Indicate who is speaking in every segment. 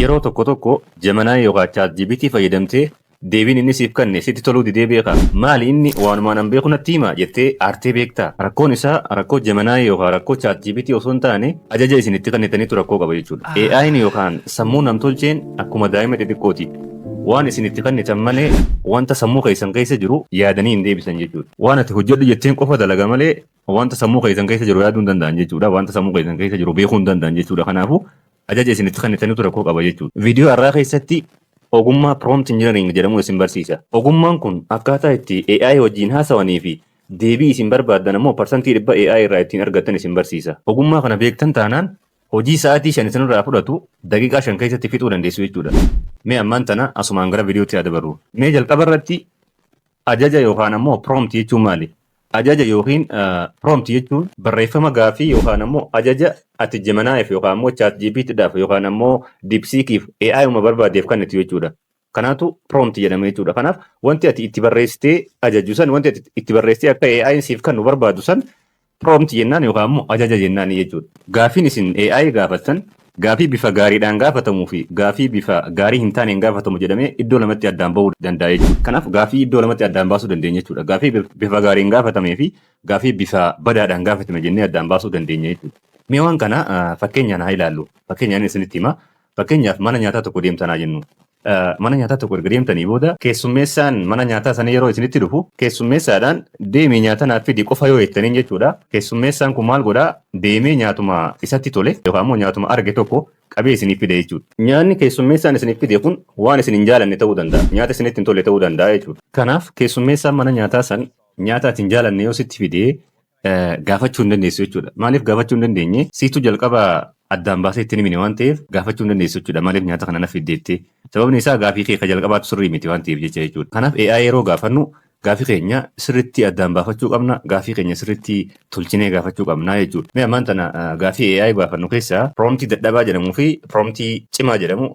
Speaker 1: Yeroo tokko tokko Gemini yookaan ChatGPT fayyadamtee deebiin inni siif kenne sitti toluu didee beekaa? Maali, inni waanumaan an beeku natti hima jettee aartee beektaa? Rakkoon isaa rakkoo Gemini yookaan rakkoo ChatGPT osoo hin taane, ajaja isin itti kennitaniitu rakkoo qaba jechuudha. AI'n yookaan sammuu namtolcheen akkuma daa'ima xixiqqooti. Waan isin itti kennitan malee wanta sammuu keessan keessa jiru yaadanii hin deebisan jechuudha. Waan ati hojjedhu jetteen qofa dalaga malee wanta sammuu keessan keessa jiru yaaduu hin danda'an jechuudha. Wanta sammuu keessan keessa jiru beekuu hin danda'an jechuudha. Kanaafuu ajaja isin itti kennitaniitu rakkoo qaba jechuudha. Viidiyoo har'aa keessatti ogummaa prompt engineering jedhamu isin barsiisa. Ogummaan kun akkaataa itti AI wajjin haasawanii fi deebii isin barbaaddan ammoo 100% AI irraa ittiin argattan isin barsiisa. Ogummaa kana beektan taanaan hojii sa'aatii 5 isinirraa fudhatu daqiiqaa 5 keessatti fixuu dandeessu jechuudha. Mee ammaan tana asumaan gara viidiyootti haa dabarru. Mee jalqaba irratti ajaja yookaan ammoo prompt jechuun maali? Ajaja yookiin prompt jechuun barreeffama gaafii yookaan ammoo ajaja ati Gemini'f yookaan ammoo ChatGPTdhaaf yookaan ammoo DeepSeekiif, AI uma barbaadeef kennitu jechuudha. Kanaatu prompt jedhama jechuudha. Kanaaf wanti ati itti barreessitee ajajju san, wanti ati itti barreessitee akka AI siif kennu barbaadu san prompt jennaan yookaan ammoo ajaja jennaan jechuudha. Gaafiin isin AI gaafattan gaafii bifa gaariidhaan gaafatamuu fi gaafii bifa gaarii hin taaneen gaafatamu jedhamee iddoo lamatti addaan bahuu danda'a jechuudha. Kanaaf gaafii iddoo lamatti addaan baasuu dandeenya jechuudha. Gaafii bifa gaariin gaafatamee fi gaafii bifa badaadhaan gaafatame jennee addaan baasuu dandeenya jechuudha. Mee waan kana fakkeenyaan haa ilaallu. Fakkeenyaan isinitti hima. Fakkeenyaaf mana nyaataa tokko deemtanaa jennu. Mana nyaataa tokko erga deemtanii booda keessummeessaan mana nyaataa sana yeroo isinitti dhufu keessummeessaadhaan "Deemii nyaata naaf fidi" qofa yoo jettaniin jechuudha. Keessummeessaan kun maal godhaa? Deemee nyaatuma isatti tole yookaan immoo nyaatuma arge tokko qabee isiniif fide jechuudha. Nyaanni keessummeessaan isiniif fide kun waan isin hin jaalanne ta'uu danda'a. Nyaata isinitti hin tolle ta'uu danda'a jechuudha. Kanaaf keessummeessaan mana nyaataa san nyaata ati hin jaalanne yoo sitti fide gaafachuu hin dandeessu jechuudha. Maaliif gaafachuu hin dandeenye? Siitu jalqaba addaan baasee itti himine waan ta'eef gaafachuu hin dandeessu jechuudha. Maaliif nyaata kana na fiddeettee? Sababni isaa gaafii kee ka jalqabaatu sirrii miti waan ta'eef jecha jechuudha. Kanaaf AI yeroo gaafannu gaafii keenya sirriitti addaan baafachuu qabna. Gaafii keenya sirriitti tolchinee gaafachuu qabna jechuudha. Mee ammaan tana gaafii AI gaafannu keessaa promptii dadhabaa jedhamuu fi promptii cimaa jedhamu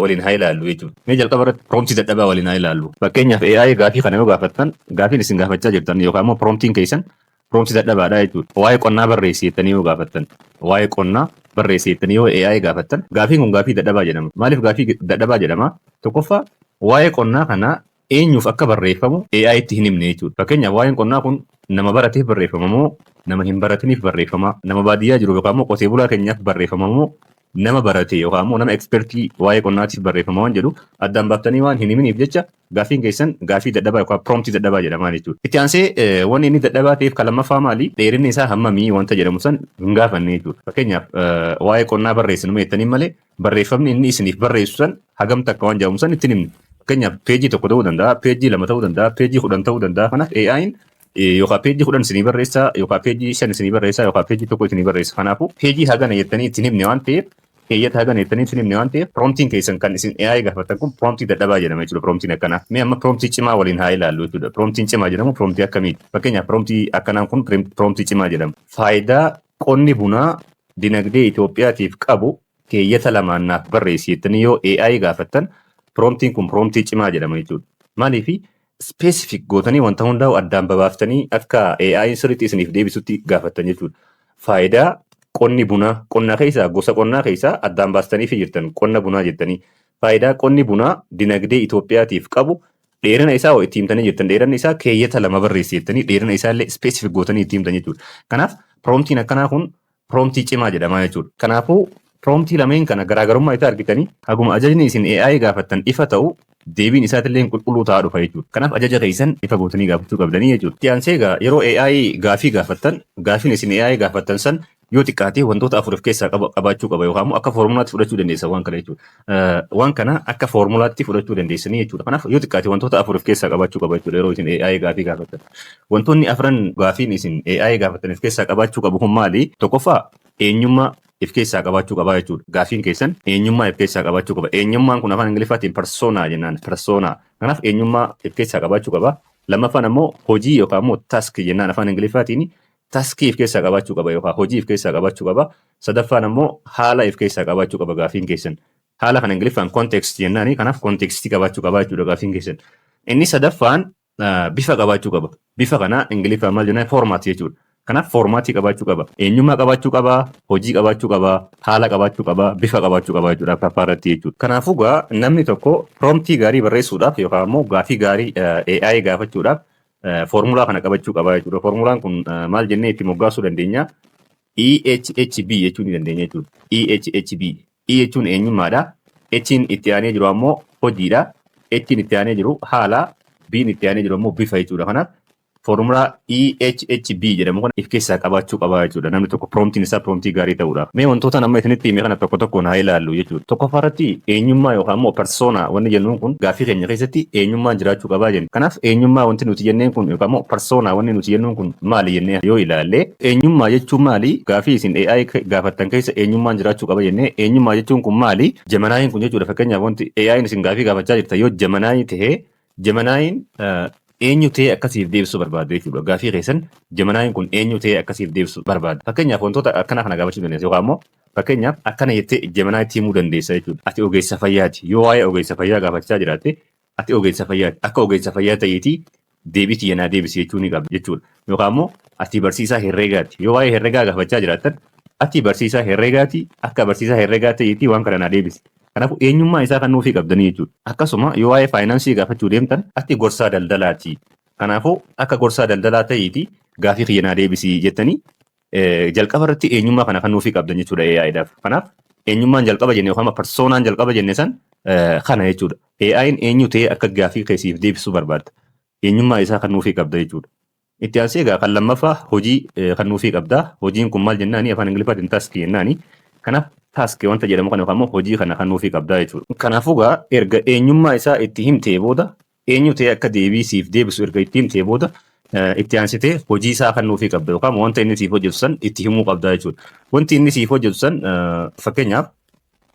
Speaker 1: waliin haa ilaallu jechuudha. Mee jalqaba irratti promptii dadhabaa waliin haa ilaallu. Fakkeenyaaf AI gaafii kana yoo gaafattan, gaafiin isin gaafachaa jirtan yookaan immoo promptiin keessan promptii dadhabaadha jechuudha. "Waa'ee qonnaa barreessi" jettanii yoo gaafattan, "Waa'ee qonnaa barreessi" jettanii yoo AI gaafattan, gaafiin kun gaafii dadhabaa jedhama. Maaliif gaafii dadhabaa jedhama? Tokkoffaa, waa'ee qonnaa kana eenyuuf akka barreeffamu AI itti hin himne jechuudha. Fakkeenyaaf waa'een qonnaa kun nama barateef barreeffama moo nama hin baratiniif barreeffama? Nama baadiyyaa jiru yookaan immoo qotee bulaa keenyaaf barreeffama moo nama barate yookaan immoo nama expertii waa'ee qonnaatiif barreeffama waan jedhu addaan baaftanii waan hin himiniif jecha gaafiin keessan gaafii dadhabaa yookaan promptii dadhabaa jedhama jechuudha. Itti aansee wanni inni dadhabaa ta'eef kan lammaffaa maali? Dheerinni isaa hammamii wanta jedhamu san hin gaafanne jechuudha. Fakkeenyaaf "Waa'ee qonnaa barreessinu" jettanii malee barreeffamni inni isiniif barreessu san hagam takka waan jedhamu san itti himne. Fakkeenyaaf peejii 1 ta'uu danda'a, peejii 2 ta'uu danda'a, peejii 10 ta'uu danda'a. Kanaaf AI'n yookaan peejii 10 isinii barreessaa, yookaan peejii 5 isinii barreessaa, yookaan peejii 1 isinii barreessa. Kanaafuu peejii hagana jettanii ittiin himne waan ta'eef, keeyyata hagana jettanii ittiin himne waan ta'eef, promptiin keessan kan isin AI gaafattan kun promptii dadhabaa jedhama jechuudha promptiin akkanaa. Mee amma promptii cimaa waliin haa ilaallu jechuudha. Promptiin cimaa jedhamu promptii akkamiiti? Fakkeenyaaf promptii akkanaan kun promptii cimaa jedhama. "Faayidaa qonni bunaa dinagdee Itoophiyaatiif qabu keeyyata lamaan naaf barreessi" jettanii yoo AI gaafattan, promptiin kun promptii cimaa jedhama jechuudha. Maaliifi? Specific gootanii wanta hundaa'u addaan babaaftanii akka AI sirriitti isiniif deebisutti gaafattan jechuudha. Faayidaa qonni bunaa, qonna keessaa, gosa qonnaa keessaa addaan baastanii fi jirtan qonna bunaa jettanii, faayidaa qonni bunaa dinagdee Itoophiyaatiif qabu dheerina isaa itti himtanii jirtan, dheerinni isaa keeyyata 2 barreessi jettanii dheerina isaa illee specific gootanii itti himtan jechuudha. Kanaaf promptiin akkanaa kun promptii cimaa jedhama jechuudha. Kanaafuu promptii lameen kana garaagarummaa isaa argitanii, haguma ajajni isin AI gaafattan ifa ta'u deebiin isaatillee qulqulluu ta'aa dhufa jechuudha. Kanaaf ajaja keessan ifa gootanii gaafachuu qabdanii jechuudha. Itti aansee egaa yeroo AI gaafii gaafattan, gaafiin isin AI gaafattan san yoo xiqqaate wantoota afur of keessaa qabaachuu qaba yookaan immoo akka foormulaatti fudhachuu dandeessa waan kana jechuudha. Waan kana akka foormulaatti fudhachuu dandeessanii jechuudha. Kanaaf yoo xiqqaate wantoota afur of keessaa qabaachuu qaba jechuudha yeroo isin AI gaafii gaafattan. Wantoonni afran gaafiin isin AI gaafattan of keessaa qabaachuu qabu kun maali? Tokkoffaa, eenyummaa if keessaa qabaachuu qaba jechuudha. Gaafiin keessan eenyummaa if keessaa qabaachuu qaba. Eenyummaan kun afaan Ingiliffaatiin persona jennaan. Persona. Kanaaf eenyummaa if keessaa qabaachuu qaba. Lammaffaan ammoo hojii yookaan immoo task jennaan afaan Ingiliffaatiin. Taskii if keessaa qabaachuu qaba yookaan hojii if keessaa qabaachuu qaba. Sadaffaan ammoo haala if keessaa qabaachuu qaba gaafiin keessan. Haala kana Ingiliffaan context jennaani. Kanaaf contextii qabaachuu qaba jechuudha gaafiin keessan. Inni sadaffaan bifa qabaachuu qaba. Bifa kana Ingiliffaan maal jennaan? Format jechuudha. Kanaaf formatii qabaachuu qaba. Eenyummaa qabaachuu qaba, hojii qabaachuu qaba, haala qabaachuu qaba, bifa qabaachuu qaba jechuudha afuraffaa irratti jechuudha. Kanaafuu gaa namni tokko promptii gaarii barreessuudhaaf yookaan immoo gaafii gaarii AI gaafachuudhaaf foormulaa kana qabachuu qaba jechuudha. Foormulaan kun maal jennee itti moggaasuu dandeenya? EHHB jechuu ni dandeenya jechuudha. EHHB. E jechuun eenyummaadha. H'n itti aanee jiru ammoo hojiidha. H'n itti aanee jiru haala. B'n itti aanee jiru ammoo bifa jechuudha. Kanaaf foormulaa EHHB jedhamu kana if keessaa qabaachuu qaba jechuudha. Namni tokko promptiin isaa promptii gaarii ta'uudhaaf. Mee wantoota nama isinitti hime kana tokko tokkoon haa ilaallu jechuudha. Tokkoffaa irratti eenyummaa yookaan immoo persona wanni jennuun kun gaaffii keenya keessatti eenyummaan jiraachuu qabaa jenna. Kanaaf eenyummaa wanti nuti jenneen kun yookaan immoo persona wanni nuti jennuun kun maali jennee yoo ilaalle, eenyummaa jechuun maali? Gaaffii isin AI gaafattan keessa eenyummaan jiraachuu qaba jennee, eenyummaa jechuun kun maali? Geminyin kun jechuudha. Fakkeenyaaf, wanti AI'n isin gaaffii gaafachaa jirta yoo Gemini tahee, Geminyin eenyu ta'ee akkasiif deebisuu barbaada jechuudha. Gaaffii keessan Geminyin kun eenyu ta'ee akkasiif deebisuu barbaada. Fakkeenyaaf, wantoota akkana kana gaafachuu dandeessa yookaan immoo fakkeenyaaf akkana jettee Geminitti himuu dandeessa jechuudha. Ati ogeessa fayyaati. Yoo waa'ee ogeessa fayyaa gaafachaa jiraatte, ati ogeessa fayyaati. Akka ogeessa fayyaa ta'eetii deebii kiyya naa deebisi jechuu ni qabda jechuudha. Yookaan immoo ati barsiisaa herreegaati. Yoo waa'ee herreegaa gaafachaa jiraattan, ati barsiisaa herreegaati. Akka barsiisaa herreegaa ta'eetii waan kana naa deebisi. Kanaafuu eenyummaa isaa kan nuufii qabdanii jechuudha. Akkasuma yoo waa'ee faayinaansii gaafachuu deemtan, ati gorsaa daldalaati. Kanaafuu akka gorsaa daldalaa ta'eetii gaafii kiyya naa deebisi jettanii jalqaba irratti eenyummaa kana kan nuufii qabdan jechuudha AI'dhaaf. Kanaaf eenyummaan jalqaba jenne yookaan personaan jalqaba jenne san kana jechuudha. AI'n eenyu ta'ee akka gaafii keessiif deebisuu barbaadda. Eenyummaa isaa kan nuufii qabda jechuudha. Itti aansee egaa kan lammaffaa hojii kan nuufii qabda. Hojiin kun maal jennaani? Afaan Ingiliffaatiin task jennaani. Kanaaf task wanta jedhamu kana yookaan immoo hojii kana kan nuufii qabda jechuudha. Kanaafuu egaa erga eenyummaa isaa itti himtee booda, eenyu ta'ee akka deebii siif deebisu erga itti himtee booda, itti aansitee hojii isaa kan nuufii qabda yookaan wanta inni siif hojjetu san itti himuu qabda jechuudha. Wanti inni siif hojjetu san fakkeenyaaf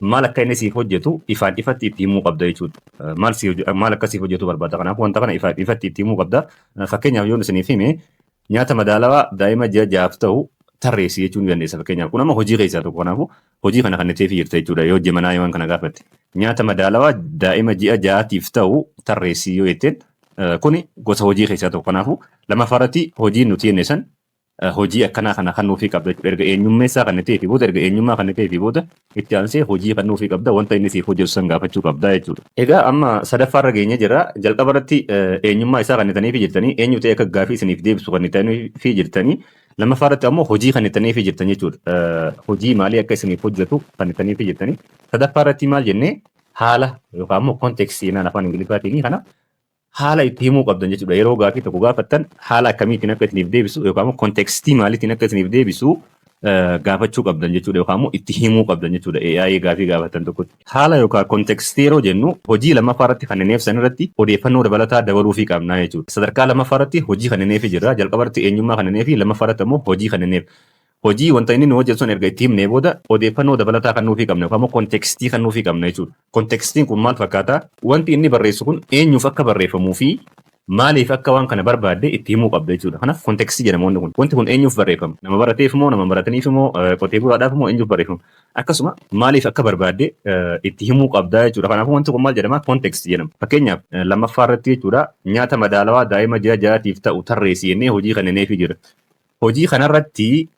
Speaker 1: maal akka inni siif hojjetu ifaan ifatti itti himuu qabda jechuudha. Maal akka siif hojjetu barbaada. Kanaafuu wanta kana ifaan ifatti itti himuu qabda. Fakkeenyaaf, yoon isiniif hime, nyaata madaalawaa daa'ima ji'a 6f ta'u tarreessi jechuu ni dandeessa fakkeenyaaf. Kun amma hojii keessaa tokko. Kanaafuu hojii kana kan itteefii jirta jechuudha yoo Gemini waan kana gaafatte. Nyaata madaalawaa daa'ima ji'a 6tiif ta'u tarreessi yoo jetteen, kuni gosa hojii keessaa tokko. Kanaafuu lammaffaa irratti hojiin nuti jenne san hojii akkanaa kana kan nuufii qabda jechuudha. Erga eenyummeessaa kan ta'ee fi booda, erga eenyummaa kan ta'ee fi booda, itti aansee hojii kan nuufii qabda, wanta inni siif hojjetu san gaafachuu qabda jechuudha. Egaa amma sadaffaarra geenye jira. Jalqaba irratti eenyummaa isaa kan fi jirtanii, eenyu ta'e akka gaafii isiniif deebisu kan fi jirtanii, lammaffaa irratti ammoo hojii kan fi jirtan jechuudha. Hojii maalii akka isiniif hojjetu kan fi jirtanii. Sadaffaa irratti maal jennee? Haala yookaan ammoo contextii jennaan afaan Ingiliffaatiin. Kana haala itti himuu qabdan jechuudha. Yeroo gaafii tokko gaafattan haala akkamiitiin akka isiniif deebisu yookaan immoo contextii maaliitiin akka isiniif deebisu gaafachuu qabdan jechuudha yookaan immoo itti himuu qabdan jechuudha AI gaafii gaafatan tokkotti. Haala yookaan contextii yeroo jennu, hojii lammaffaa irratti kanneen ibsan irratti odeeffannoo dabalataa dabaluufii qabna jechuudha. Sadarkaa lammaffaa irratti hojii kanneeniif jirra. Jalqaba irratti eenyummaa kanneeniif, lammaffaa irratti ammoo hojii kanneeniif. Hojii wanta inni nu hojjetu sun erga itti himnee booda odeeffannoo dabalataa kan nuufii qabna yookaan immoo contextii kan nuufii qabna jechuudha. Contextiin kun maal fakkaata? Wanti inni barreessu kun eenyuuf akka barreeffamuu fi maaliif akka waan kana barbaadde itti himuu qabda jechuudha. Kanaaf contextii jedhama wanti kun. Wanti kun eenyuuf barreeffama? Nama barateef moo, nama barataniif moo, qotee bulaadhaaf moo, eenyuuf barreeffama? Akkasuma maaliif akka barbaadde itti himuu qabda jechuudha. Kanaafuu wanti kun maal jedhama? Context jedhama. Fakkeenyaaf, lammaffaa irratti jechuudha, nyaata madaalawaa daa'ima ji'a 6tiif ta'u tarreessi jennee hojii kennineefii jira. Hojii kanarratti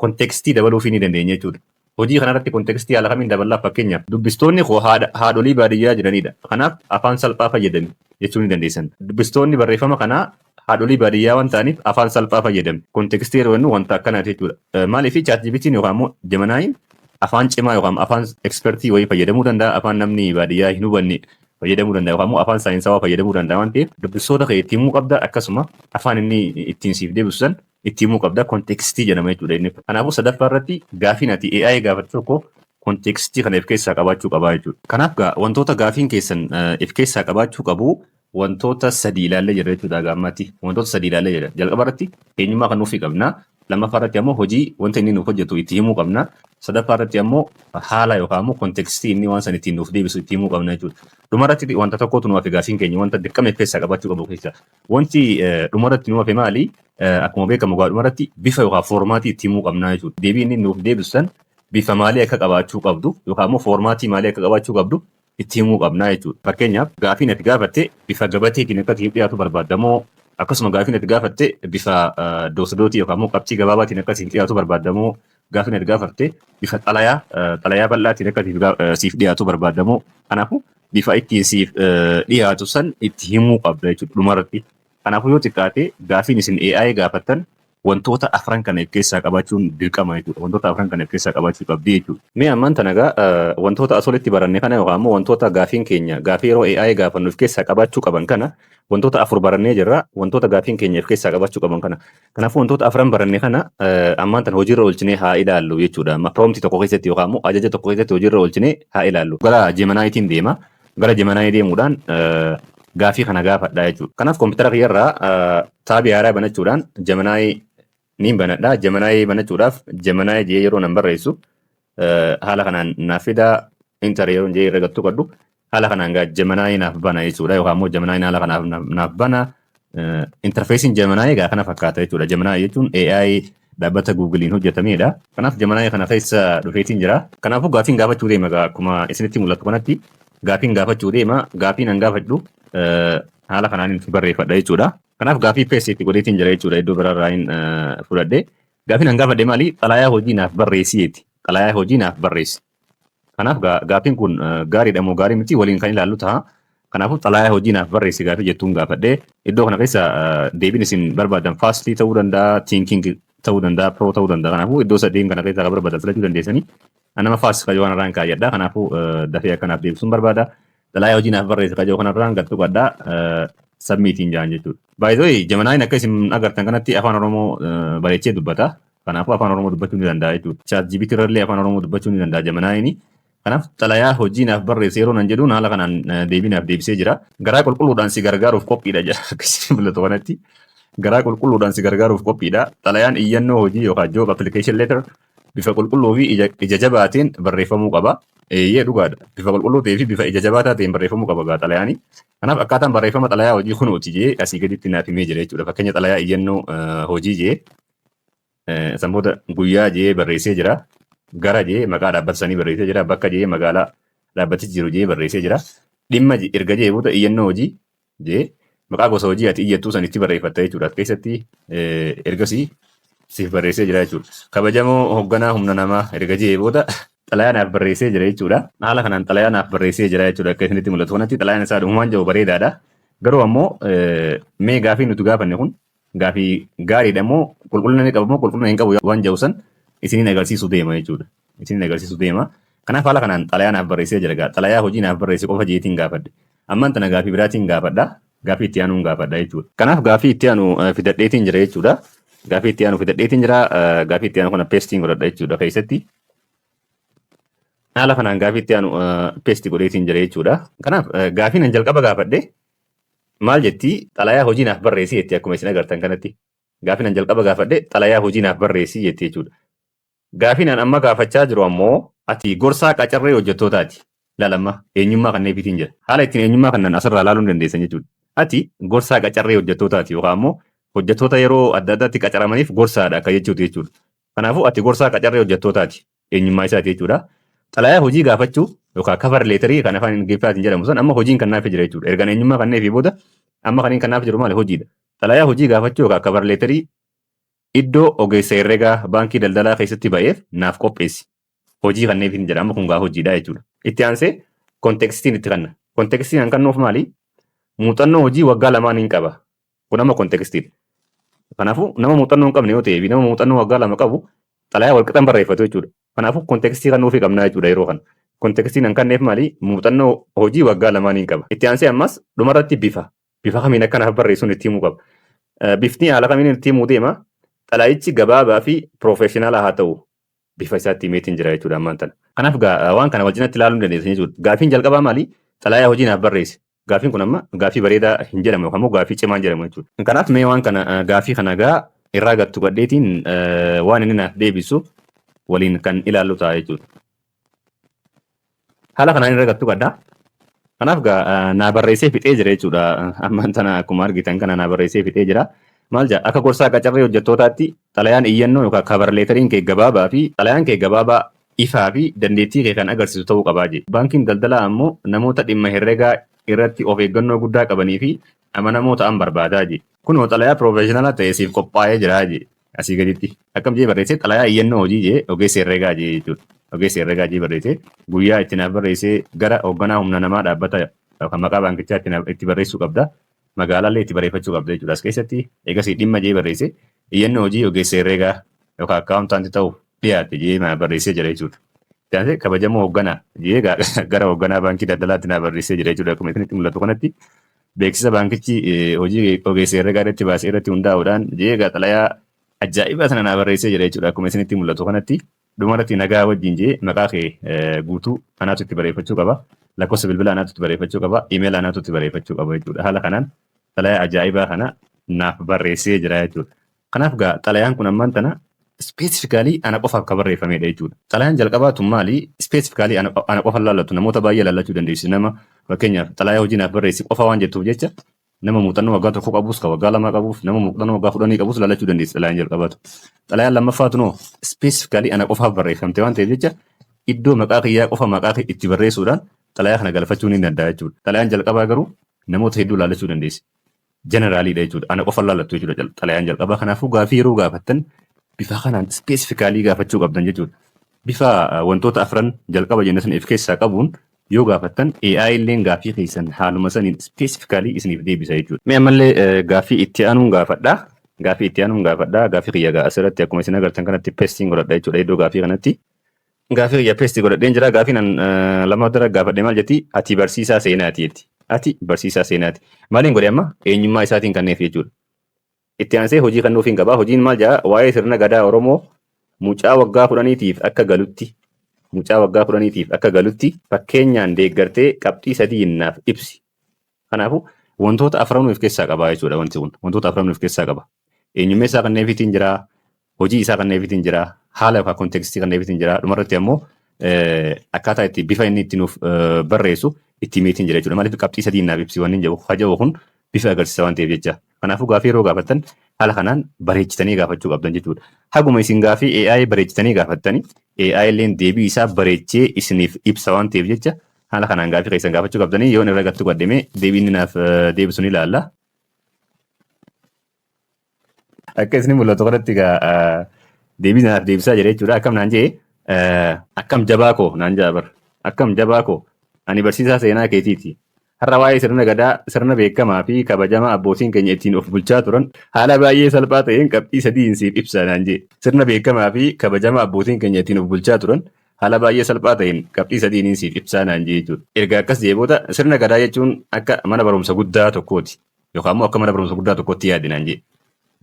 Speaker 1: contextii dabaluufii ni dandeenya jechuudha. Hojii kanarratti contextii haala kamiin daballaa? Fakkeenyaaf, dubbistoonni koo haadholii baadiyyaa jiranidha. Kanaaf afaan salphaa fayyadami jechuu ni dandeessan. Dubbistoonni barreeffama kanaa haadholii baadiyyaa waan ta'aniif afaan salphaa fayyadami. Contextii yeroo jennu wanta akkanaati jechuudha. Maaliif? ChatGPT'n yookaan immoo Geminyin afaan cimaa yookaan afaan expertii wayii fayyadamuu danda'a. Afaan namni baadiyyaa hin hubanne fayyadamuu danda'a yookaan immoo afaan saayinsawaa fayyadamuu danda'a waan ta'eef dubbistoota kee itti himuu qabda. Akkasuma afaan inni ittiin siif deebisu san itti himuu qabda. Contextii jedhama jechuudha inni. Kanaafuu sadaffaa irratti gaafiin ati AI gaafatte tokko contextii kana if keessaa qabaachuu qabaa jechuudha. Kanaaf wantoota gaafiin keessan if keessaa qabaachuu qabu wantoota sadii ilaallee jirra jechuudha gaammaatti. Wantoota sadii ilaallee jirra. Jalqaba irratti eenyummaa kan nuufii qabna. Lammaffaa irratti ammoo hojii wanta inni nuuf hojjetu itti himuu qabna. Sadaffaa irratti ammoo haala yookaan ammoo contextii inni waan san ittiin nuuf deebisu itti himuu qabna jechuudha. Dhumarratti wanta tokkotu nu hafe, gaafiin keenya wanta dirqama if keessaa qabaachuu qabu keessa. Wanti dhumarratti nu hafe maali? Akkuma beekamu gaa dhumarratti bifa yookaan formatii itti himuu qabna jechuudha. Deebii inni nuuf deebisu san bifa maalii akka qabaachuu qabdu yookaan immoo formatii maalii akka qabaachuu qabdu itti himuu qabna jechuudha. Fakkeenyaaf, gaafiin ati gaafatte bifa gabateetiin akka siif dhiyaatu barbaadda moo Akkasuma gaafiin ati gaafatte bifa dot dotii yookaan immoo qabxii gabaabaatiin akka siif dhiyaatu barbaaddamoo, gaafiin ati gaafatte bifa xalayaa bal'aatiin akka siif dhiyaatu barbaaddamoo? Kanaafuu bifa ittiin siif dhiyaatu san itti himuu qabda jechuudha dhumarratti. Kanaafuu yoo xiqqaate gaafiin isin AI gaafattan wantoota afran kana of keessaa qabaachuun dirqama jechuudha. Wantoota afran kana of keessaa qabaachuu qabdi jechuudha. Mee ammaan tana egaa wantoota as olitti baranne kana yookaan immoo wantoota gaafiin keenya gaafii yeroo AI gaafannu of keessaa qabaachuu qaban kana, wantoota afur barannee jirra. Wantoota gaafiin keenya of keessaa qabaachuu qaban kana. Kanaafuu wantoota afran baranne kana ammaan tana hojiirra oolchinee haa ilaallu jechuudha. Amma promptii tokko keessatti yookaan immoo ajaja tokko keessatti hojiirra oolchinee haa ilaallu. Gara Geminiitiin deema. Gara Geminii deemuudhaan gaafii kana gaafadha jechuudha. Kanaaf koompitara kiyyarraa tabii haaraa banachuudhaan Gemini niin banadha. Gemini banachuudhaaf Gemini jee yeroo nan barreessu haala kanaan naaf fidaa. Enter yeroo jee irra gattuu qaddu haala kanaan gaa Gemini naaf bana jechuudha. Yookaan immoo Gemini haala kanaaf naaf bana. Interfaceiin Gemini egaa kana fakkaata jechuudha. Gemini jechuun AI dhaabbata Googleiin hojjetamedha. Kanaaf Gemini kana keessa dhufeetiin jira. Kanaafuu gaafiin gaafachuu deema egaa, akkuma isinitti mul'atu kanatti gaafiin gaafachuu deema. Gaafiin an gaafadhu haala kanaan itti barreeffadha jechuudha. Kanaaf gaafii paste itti godheetiin jira jechuudha, iddoo biraarraa hin fudhadhe. Gaafiin an gaafadhe maali? Xalayaa hojii naaf barreessi jeeti. Xalayaa hojii naaf barreessi. Kanaaf gaafiin kun gaariidha moo gaarii miti waliin kan ilaallu ta'a. Kanaafuu xalayaa hojii naaf barreessi gaafii jettuun gaafadhe. Iddoo kana keessa deebiin isin barbaadan fastii ta'uu danda'a, thinking ta'uu danda'a, pro ta'uu danda'a. Kanaafuu iddoo sadeen kana keessaa kan barbaadan filachuu dandeessanii. Nama fast kajoo kanarraan kaayyadha. Kanaafuu dafee akkanaaf deebisuun barbaada. Xalayaa hojii naaf barreessi kajoo kanarraan gad tuqadha. Submitiin jaan jechuudha. Baay'ee Geminiin akka isin agartan kanatti Afaan Oromoo bareechee dubbata. Kanaafuu Afaan Oromoo dubbachuu ni danda'a jechuudha. ChatGPT irrallee Afaan Oromoo dubbachuu ni danda'a Geminiin. Kanaaf xalayaa hojii naaf barreesse yeroo nan jedhuun haala kanaan deebii naaf deebisee jira. Garaa qulqulluudhaan si gargaaruuf qophiidha jedha, akka isin mul'atu kanatti. Garaa qulqulluudhaan si gargaaruuf qophiidha. Xalayaan iyyannoo hojii yookaan job application letter bifa qulqulluu fi ija jabaatiin barreeffamuu qaba. Eeyyee, dhugaadha. Bifa qulqulluu ta'ee fi bifa ija jabaataa ta'een barreeffamuu qaba gaa xalayaani. Kanaaf akkaataan barreeffama xalayaa hojii kunuuti jee asii gaditti naaf himee jira jechuudha. Fakkeenya xalayaa iyyannoo hojii jee san booda guyyaa jee barreessee jira. Gara jee maqaa dhaabbata sanii barreessee jira. Bakka jee magaalaa dhaabbatichi jiru jee barreessee jira. Dhimma erga jee booda iyyannoo hojii jee maqaa gosa hojii ati iyyattuu sanitti barreeffatta jechuudha. As keessatti ergasii siif barreessee jira jechuudha. Kabajamoo hoogganaa humna namaa erga jee booda xalayaa naaf barreessee jira jechuudha. Haala kanaan xalayaa naaf barreessee jira jechuudha. Akka isinitti mul'atu kanatti xalayaan isaa dhugumaan jiru bareedaadha. Garuu ammoo mee gaafii nuti gaafanne kun gaafii gaariidha moo, qulqullina ni qaba moo qulqullina hin qabu waan jiru san isiniin agarsiisuu deema jechuudha. Isiniin agarsiisuu deema. Kanaaf haala kanaan xalayaa naaf barreessee jira gaa. Xalayaa hojii naaf barreesse qofa jeetiin gaafadhe. Ammaan tana gaafii biraatiin gaafadha. Gaafii itti aanuun gaafadha jechuudha. Kanaaf gaafii itti aanu fidadheetiin jira jechuudha. Gaafii itti aanu fidadheetiin jira. Gaafii itti aanu kana pasteiin godhadha jechuudha keessatti. Haala kanaan gaafii itti aanu paste godheetiin jira jechuudha. Kanaaf gaafiin an jalqaba gaafadhe maal jetti? Xalayaa hojii naaf barreessi jetti, akkuma isin agartan kanatti. Gaafiin an jalqaba gaafadhe xalayaa hojii naaf barreessi jetti jechuudha. Gaafiin an amma gaafachaa jiru ammoo ati gorsaa qacarree hojjettootaati. Ilaalamma, eenyummaa kanneen jira. Haala ittiin eenyummaa kanaan asirraa ilaaluu ni dandeessan jechuudha. Ati gorsaa qacarree hojjettootaati yookaan ammoo hojjettoota yeroo adda addaatti qacaramaniif gorsaadha akka jechuuti jechuudha. Kanaafuu ati gorsaa qacarree hojjettootaati. Eenyummaa isaati jechuudha. Xalayaa hojii gaafachuu yookaan cover letterii kan Afaan Ingiliffaatiin jedhamu sun amma hojiin kan naaf jira jechuudha. Ergaan eenyummaa kanneefii booda amma kan inni kan naaf jiru maali? Hojiidha. Xalayaa hojii gaafachuu yookaan cover letterii iddoo ogeessa herreegaa baankii daldalaa keessatti ba'eef naaf qopheessi. Hojii kanneef hin jedha, amma kun gaa hojiidha jechuudha. Itti aansee contextiin itti kanna. Contextiin kan kennuuf maali? Muuxannoo hojii waggaa 2 hin qaba. Kun amma contextiidha. Kanaafuu nama muuxannoo hin qabne yoo ta'e fi nama muuxannoo waggaa 2 qabu xalayaa wal qixan barreeffatu jechuudha. Kanaafuu contextii kennuufii qabnaa jechuudha yeroo kana. Contextiin kan kenneef maali? Muuxannoo hojii waggaa 2 hin qaba. Itti aansee ammas dhumarratti bifa. Bifa kamiin akkanaaf barreessuun itti himuu qaba. Bifni haala kamiin itti himuu deema? Xalayichi gabaabaa fi professional haa ta'u. Bifa isaatti himeetiin jira jechuudha ammaan tana. Kanaaf waan kana wal cinatti ilaaluu ni dandeessan jechuudha. Gaafiin jalqabaa maali? Xalayaa hojii naaf barreessi. Gaafiin kun amma gaafii bareedaa hin jedhamu yookaan immoo gaafii cimaa hin jedhamu jechuudha. Kanaaf mee waan kana gaafii kana gaa irraa gattu gadheetiin waan inni naaf deebisu waliin kan ilaallu ta'a jechuudha. Haala kanaan irra gattu gadhaa. Kanaaf gaa naa barreessee fixee jira jechuudha. Ammaan tana akkuma argitan kana naa barreessee fixee jira. Maal jedha? Akka gorsaa qacarree hojjettootaatti xalayaan iyyannoo yookaan cover letteriin kee gabaabaa fi xalayaan kee gabaabaa, ifaa fi dandeettii kee kan agarsiisu ta'uu qabaa jedhe. Baankiin daldalaa ammoo namoota dhimma herregaa irratti of eeggannoo guddaa qabanii fi amanamoo ta'an barbaadaa je. Kunoo xalayaa professional ta'e siif qophaa'ee jira je. Asii gaditti. Akkam jee barreessee? Xalayaa iyyannoo hojii jee, ogeessa herreegaa jee jechuudha. Ogeessa herreegaa jee barreessee, guyyaa itti naaf barreessee, gara hoogganaa humna namaa dhaabbata yookaan maqaa baankichaa itti barreessuu qabda. Magaalaallee itti barreeffachuu qabda jechuudha. As keessatti eegasii dhimma jee barreessee, iyyannoo hojii ogeessa herreegaa yookaan accountant ta'uuf dhiyaate jee naa barreessee jira jechuudha. Itti kabajamoo hoogganaa jee gara hoogganaa baankii daldalaatti naa barreessee jira jechuudha. Akkuma isinitti mul'atu kanatti, beeksisa baankichi hojii ogeessa herreegaa irratti baasee irratti hundaa'uudhaan jee xalayaa ajaa'ibaa sana naa barreessee jira jechuudha. Akkuma isinitti mul'atu kanatti, dhumarratti nagaa wajjin jee, maqaa kee guutuu anaatu itti barreeffachuu qaba. Lakkoofsa bilbilaa anaatu itti barreeffachuu qaba. Imeela anaatu itti barreeffachuu qaba jechuudha. Haala kanaan xalayaa ajaa'ibaa kana naaf barreessee jira jechuudha. Kanaaf gaa xalayaan kun ammaan tana specifically ana qofaaf kan barreeffamedha jechuudha. Xalayaan jalqabaa tun maali? Specifically ana qofa laallatu, namoota baay'ee laallachuu dandeessi. Nama fakkeenyaaf xalayaa hojii naaf barreessi qofa waan jettuuf jecha, nama muuxannoo waggaa 1 qabus, kan waggaa 2 qabuuf, nama muuxannoo waggaa 10 qabus laallachuu dandeessi xalayaan jalqabaatu. Xalayaan lammaffaatu noo specifically ana qofaaf barreeffamte waan ta'eef jecha, iddoo maqaa kiyyaa qofa maqaa itti barreessuudhaan xalayaa kana galfachuu ni danda'a jechuudha. Xalayaan jalqabaa garuu namoota hedduu laallachuu dandeessi. Generaliidha jechuudha. Ana qofa laallattu jechuudha xalayaan jalqabaa. Kanaafuu gaafii yeroo gaafattan bifa kanaan specifically gaafachuu qabdan jechuudha. Bifa wantoota afran jalqaba jenne sana of keessaa qabuun yoo gaafattan, AI illeen gaafii keessan haaluma saniin specifically isiniif deebisa jechuudha. Mee ammallee gaafii itti aanuun gaafadhaa. Gaafii itti aanuun gaafadhaa. Gaafii kiyya asirratti akkuma isin agartan kanatti pasteiin godhadha jechuudha iddoo gaafii kanatti. Gaafii kiyya paste godhadheen jira. Gaafiin an lammaffaa gaafadhe maal jetti? Ati barsiisaa seenaati jetti. Ati barsiisaa seenaati. Maaliin godhe amma? Eenyummaa isaatiin kanneef jechuudha. Itti aansee hojii kennuuf hin qabaa. Hojiin maal jedhaa? Waa'ee sirna gadaa Oromoo mucaa waggaa 10tiif akka galutti, mucaa waggaa 10tiif akka galutti fakkeenyaan deeggartee qabxii sadiin naaf ibsi. Kanaafuu wantoota afran of keessaa qaba jechuudha wanti kun. Wantoota afran of keessaa qaba. Eenyummaa isaa kanneefiitiin jira, hojii isaa kanneefiitiin jira, haala yookaan contextii kanneefiitiin jira. Dhumarratti ammoo akkaataa itti bifa inni itti nuuf barreessu itti himeetiin jira jechuudha. Maaliif? Qabxii sadiin naaf ibsi wanni jedhu haja'u kun bifa agarsiisa waan ta'eef jecha. Kanaafuu gaafii yeroo gaafattan haala kanaan bareechitanii gaafachuu qabdan jechuudha. Haguma isin gaafii AI bareechitanii gaafattanii, AI illeen deebii isaa bareechee isiniif ibsa waan ta'eef jecha, haala kanaan gaafii keessan gaafachuu qabdanii. Yoon irra gattu qaddamee deebii inni naaf deebisu ni ilaalla. Akka isin mul'atu kanatti egaa deebii naaf deebisaa jira jechuudha. Akkam naan jee? Akkam jabaa koo naan jaa bar. Akkam jabaa koo, ani barsiisaa seenaa keetiiti. Har'a waa'ee sirna gadaa, sirna beekamaa fi kabajamaa abbootiin keenya ittiin of bulchaa turan, haala baay'ee salphaa ta'een qabxii sadiin siif ibsa naan jee. Sirna beekamaa fi kabajamaa abbootiin keenya ittiin of bulchaa turan haala baay'ee salphaa ta'een qabxii sadiin siif ibsaa naan jee jechuudha. Erga akkas jee booda, sirna gadaa jechuun akka mana barumsa guddaa tokkooti. Yookaan immoo akka mana barumsa guddaa tokkotti yaadi naan jee.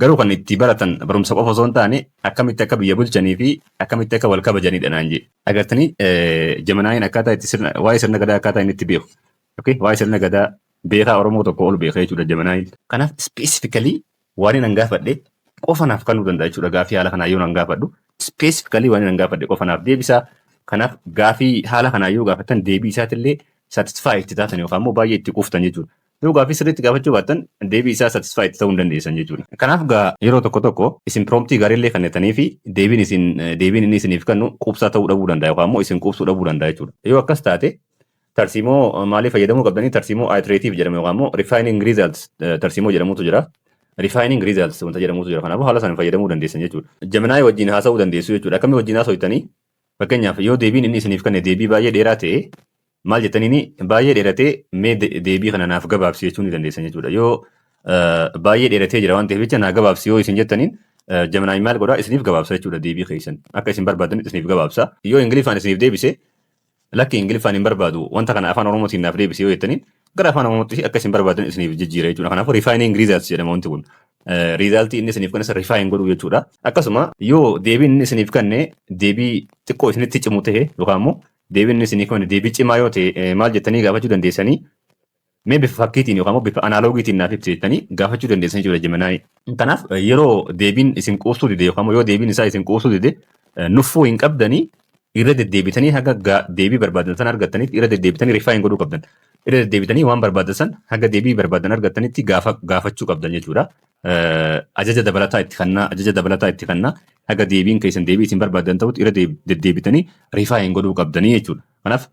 Speaker 1: Garuu kan itti baratan barumsa qofa osoo hin taane, akkamitti akka biyya bulchanii fi akkamitti akka wal kabajanidha naan jee. Agartanii, Geminiin akkaataa itti sirna waa'ee sirna gadaa akkaataa inni itti beeku. Okay, waa'ee sirna gadaa beekaa Oromoo tokko ol beeka jechuudha Geminiin. Kanaaf specifically waan inni gaafadhe qofa naaf kennuu danda'a jechuudha. Gaafii haala kanaa yoo nan gaafadhu, specifically waan inni gaafadhe qofa naaf deebisa. Kanaaf gaafii haala kanaa yoo gaafattan, deebii isaatillee satisfy itti taatan yookaan immoo baay'ee itti quuftan jechuudha. Yoo gaafii sirriitti gaafachuu baattan, deebii isaa satisfy itti ta'uu hin dandeessan jechuudha. Kanaaf gaa yeroo tokko tokko isin promptii gaariillee kennitanii fi deebiin inni isiniif kennu quubsaa ta'uu dhabuu danda'a yookaan immoo isin quubsuu dhabuu danda'a jechuudha. Yoo akkas taate tarsiimoo maalii fayyadamuu qabdanii? Tarsiimoo iterative jedhamu yookaan immoo refining results tarsiimoo jedhamutu jira. Refining results wanta jedhamutu jira. Kanaafuu haala sana fayyadamuu dandeessan jechuudha. Gemini wajjin haasa'uu dandeessu jechuudha. Akkamii wajjin haasa'u? Fakkeenyaaf yoo deebiin inni isiniif kenne deebii baay'ee dheeraa ta'e, maal jettaniini? Baay'ee dheeratee, mee deebii kana naaf gabaabsi jechuu ni dandeessan jechuudha. Yoo baay'ee dheeratee jira waan ta'eef jecha naa gabaabsi yoo isin jettaniin, Gemini maal godhaa? Isiniif gabaabsa jechuudha deebii keessan. Akka isin barbaadanitti isiniif gabaabsa. Yoo Ingiliffaan isiniif deebise, lakki, Ingiliffaan hin barbaadu, wanta kana afaan Oromootiin naaf deebise yoo jettaniin, gara afaan Oromootti akka isin barbaadan isiniif jijjiira jechuudha. Kanaafuu refining results jedhama wanti kun. Resultii inni isiniif kenne refine godhuu jechuudha. Akkasuma yoo deebiin inni isiniif kenne deebii xiqqoo isinitti cimu ta'e, yookaan immoo deebiin inni isiniif kenne deebii cimaa yoo ta'e, maal jettanii gaafachuu dandeessanii? Mee bifa fakkiitiin yookaan immoo bifa analogyitiin naaf ibsi jettanii gaafachuu dandeessanii jechuudha Gemini. Kanaaf yeroo deebiin isin quubsuu dide yookaan immoo yoo deebiin isaa isin quubsuu dide, nuffuu hin qabdanii. Irra deddeebitanii haga deebii barbaadan san argattanitti irra deddeebitanii refine godhuu qabdan. Irra deddeebitanii waan barbaadan san haga deebii barbaadan argattanitti gaafachuu qabdan jechuudha. Ajaja dabalataa itti kennaa, ajaja dabalataa itti kennaa, haga deebiin keessan deebii isin barbaadan ta'utti irra deddeebitanii refine godhuu qabdanii jechuudha. Kanaaf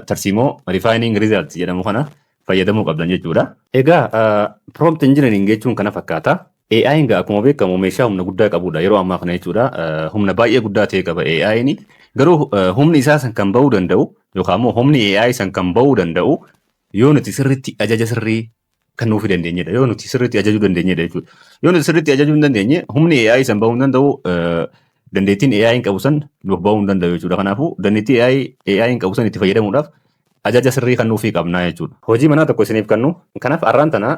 Speaker 1: tarsiimoo refining result jedhamu kana fayyadamuu qabdan jechuudha. Egaa prompt engineering jechuun kana fakkaata. AI'n egaa akkuma beekamu meeshaa humna guddaa qabudha yeroo ammaa kana jechuudha. Humna baay'ee guddaa ta'e qaba AI'n. Garuu humni isaa san kan bahuu danda'u yookaan immoo humni AI san kan bahuu danda'u yoo nuti sirriitti ajaja sirrii kennuufii dandeenyedha. Yoo nuti sirriitti ajajuu dandeenyedha jechuudha. Yoo nuti sirriitti ajajuu hin dandeenye, humni AI san bahuu hin danda'u, dandeettiin AI qabu san nuuf bahuu hin danda'u jechuudha. Kanaafuu dandeettii AI qabu san itti fayyadamuudhaaf ajaja sirrii kennuufii qabnaa jechuudha. Hojii manaa tokko isiniif kennu. Kanaaf har'aan tana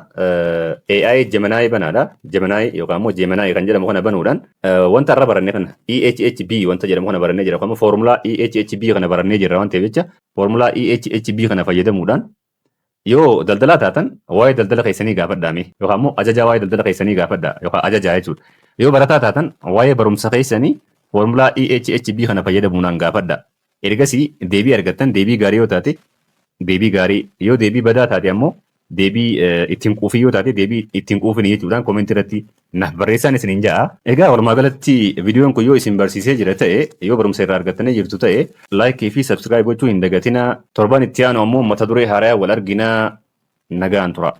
Speaker 1: AI Gemini banaadha. Gemini yookaan immoo Gemini kan jedhamu kana banuudhaan wanta har'a baranne kana, EHHB wanta jedhamu kana barannee jira. Yookaan immoo foormulaa EHHB kana barannee jirra waan ta'eef jecha, foormulaa EHHB kana fayyadamuudhaan yoo daldalaa taatan waa'ee daldala keessanii gaafadhaame, yookaan immoo ajajaa waa'ee daldala keessanii gaafadhaa yookaan ajajaa jechuudha. Yoo barataa taatan waa'ee barumsa keessanii foormulaa EHHB kana fayyadamuudhaan gaafadhaa. Ergasii deebii argattan, deebii gaarii yoo taate deebii gaarii, yoo deebii badaa taate ammoo deebii ittiin quufii yoo taate deebii ittiin quufini jechuudhaan koomentii irratti naaf barreessaan isiniin ja'a. Egaa walumaa galatti viidiyoon kun yoo isin barsiisee jira ta'e, yoo barumsa irraa argattanii jirtu ta'e, like fi subscribe gochuu hin dagatinaa. Torban itti aanu ammoo mata duree haaraa wal arginaa, nagaan tura.